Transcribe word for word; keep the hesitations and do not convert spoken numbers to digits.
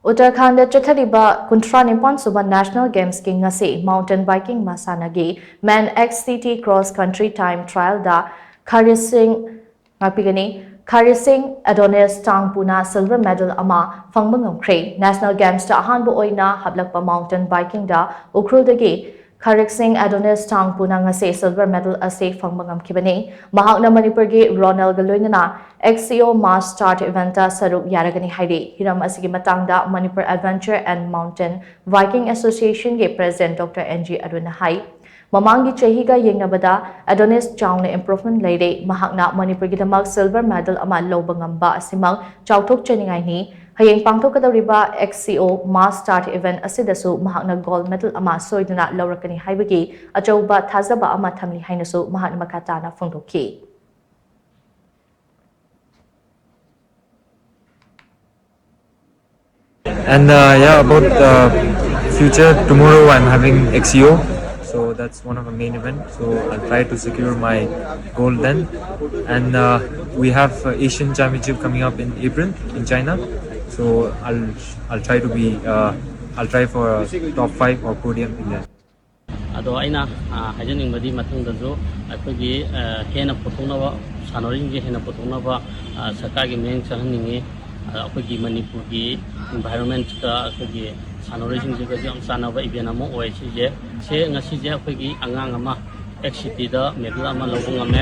ꯎꯠꯇꯔꯈꯟꯗ ꯆꯠꯊꯔꯤꯕ ꯀꯨꯟꯊ꯭ꯔꯥ ꯅꯤꯄꯥꯟ ꯁꯨꯕ National Gamesꯀꯤ ꯉꯁꯤ mountain biking ꯃꯁꯥꯟꯅꯒꯤ Men X C T Cross Country Time Trialꯗ ꯈꯔꯤꯁꯤꯡ ꯉꯥꯛꯄꯤꯒꯅꯤ꯫ ꯈꯔꯤꯁꯤꯡ ꯑꯦꯗꯣꯅꯤꯁ ꯇꯥꯡꯄꯨꯅ silver medal ꯑꯃ ꯐꯪꯕ ꯉꯝꯈ꯭ꯔꯦ꯫ National Gamesꯇ ꯑꯍꯥꯟꯕ ꯑꯣꯏꯅ ꯍꯥꯞꯂꯛꯄ mountain bikingꯗ ꯎꯈ꯭ꯔꯨꯜꯗꯒꯤ ꯈꯔꯤꯛꯁꯤꯡ ꯑꯦꯗꯣꯅꯤꯁ ꯇꯥꯡꯄꯨꯅ ꯉꯁꯤ silver medal ꯑꯁꯤ ꯐꯪꯕ ꯉꯝꯈꯤꯕꯅꯤ꯫ ꯃꯍꯥꯛꯅ ꯃꯅꯤꯄꯨꯔꯒꯤ ꯔꯣꯅꯦꯜꯒ ꯂꯣꯏꯅꯅ X C O Mass Start eventꯇ ꯁꯔꯨꯛ ꯌꯥꯔꯒꯅꯤ ꯍꯥꯏꯔꯤ꯫ ꯍꯤꯔꯝ ꯑꯁꯤꯒꯤ ꯃꯇꯥꯡꯗ Manipur Adventure and Mountain Biking Associationꯒꯤ President Doctor N G ꯑꯔꯨꯟꯅ ꯍꯥꯏ, ꯃꯃꯥꯡꯒꯤ ꯆꯍꯤꯒ ꯌꯦꯡꯅꯕꯗ ꯑꯦꯗꯣꯅꯤꯁ ꯆꯥꯎꯅ improvement ꯂꯩꯔꯦ꯫ ꯃꯍꯥꯛꯅ ꯃꯅꯤꯄꯨꯔꯒꯤꯗꯃꯛ silver medal ꯑꯃ ꯂꯧꯕ ꯉꯝꯕ ꯑꯁꯤꯃꯛ ꯆꯥꯎꯊꯣꯛꯆꯅꯤꯡꯉꯥꯏꯅꯤ꯫ ꯍꯌꯦꯡ ꯄꯥꯡꯊꯣꯛꯀꯗꯧꯔꯤꯕ X C O Mass Start event ꯑꯁꯤꯗꯁꯨ ꯃꯍꯥꯛꯅ gold medal ꯑꯃ ꯁꯣꯏꯗꯅ ꯂꯧꯔꯛꯀꯅꯤ ꯍꯥꯏꯕꯒꯤ ꯑꯆꯧꯕ ꯊꯥꯖꯕ ꯑꯃ ꯊꯝꯂꯤ ꯍꯥꯏꯅꯁꯨ ꯃꯍꯥꯛꯅ ꯃꯈꯥ ꯇꯥꯅ ꯐꯣꯡꯗꯣꯛꯈꯤ꯫ And uh, yeah, about uh, future, tomorrow I'm having X C O, so that's one of the main event. So I'll try to secure my gold then. And uh, we have uh, Asian Championship coming up in April in China, so I'll I'll try to be uh, I'll try for a top five or podium in there. ꯑꯗꯣ ꯑꯩꯅ ꯍꯥꯏꯖꯅꯤꯡꯕꯗꯤ ꯃꯊꯪꯗꯁꯨ ꯑꯩꯈꯣꯏꯒꯤ ꯍꯦꯟꯅ ꯄꯨꯊꯣꯛꯅꯕ, ꯁꯥꯟꯅꯔꯣꯏꯁꯤꯡꯁꯦ ꯍꯦꯟꯅ ꯄꯨꯊꯣꯛꯅꯕ ꯁꯔꯀꯥꯔꯒꯤ ꯃꯤꯠꯌꯦꯡ ꯆꯪꯍꯟꯅꯤꯡꯉꯤ꯫ ꯑꯩꯈꯣꯏꯒꯤ ꯃꯅꯤꯄꯨꯔꯒꯤ environmentꯀ ꯑꯩꯈꯣꯏꯒꯤ ꯁꯥꯟꯅꯔꯣꯏꯁꯤꯡꯁꯤꯒꯁꯨ ꯌꯥꯝ ꯆꯥꯟꯅꯕ event ꯑꯃ ꯑꯣꯏ ꯁꯤꯁꯦ꯫ ꯁꯦ ꯉꯁꯤꯁꯦ ꯑꯩꯈꯣꯏꯒꯤ ꯑꯉꯥꯡ ꯑꯃ X C Tꯗ medal ꯑꯃ ꯂꯧꯕ ꯉꯝꯃꯦ꯫